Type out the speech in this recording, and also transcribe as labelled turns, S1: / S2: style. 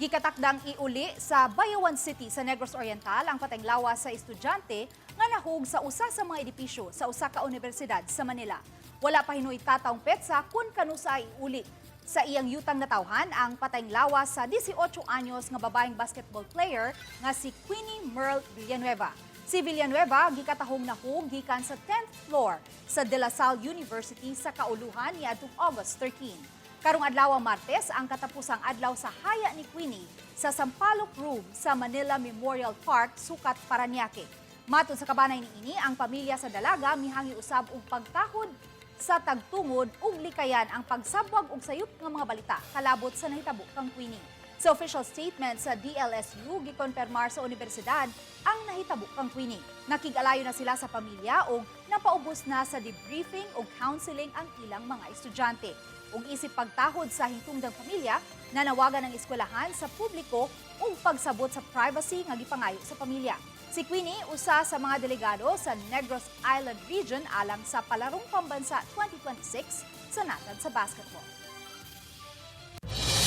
S1: Gikatakdang iuli sa Bayawan City sa Negros Oriental ang patayng lawas sa estudyante nga nahug sa usa sa mga edipisyo sa usa ka universidad sa Manila. Wala pa hinuoy tatawong petsa kung kanusa iuli sa iyang yutang natawhan ang patayng lawas sa 18 anyos nga babaeng basketball player nga si Queenie Merle Villanueva. Si Villanueva gikatahong nahug gikan sa 10th floor sa De La Salle University sa kauluhan niadtong August 13. Karong adlaw, Martes, ang katapusang adlaw sa haya ni Queenie sa Sampaloc Room sa Manila Memorial Park, Sukat, Paranaque. Matod sa kabanay niini, ang pamilya sa dalaga mihangi usab og pagtahod sa tagtungod ug likayan ang pagsabwag og sayop nga mga balita kalabot sa nahitabo kang Queenie. Sa official statement sa DLSU, gikonfirmar sa universidad ang nahitabo kang Queenie. Nakig-alayo na sila sa pamilya ug napaubos na sa debriefing ug counseling ang ilang mga estudyante. Ug isip pagtahod sa hintungdang pamilya, nanawagan ang eskwelahan sa publiko ug pagsabot sa privacy nga gipangayo sa pamilya. Si Queenie, usa sa mga delegado sa Negros Island Region alang sa Palarong Pambansa 2026 sa natad sa basketball.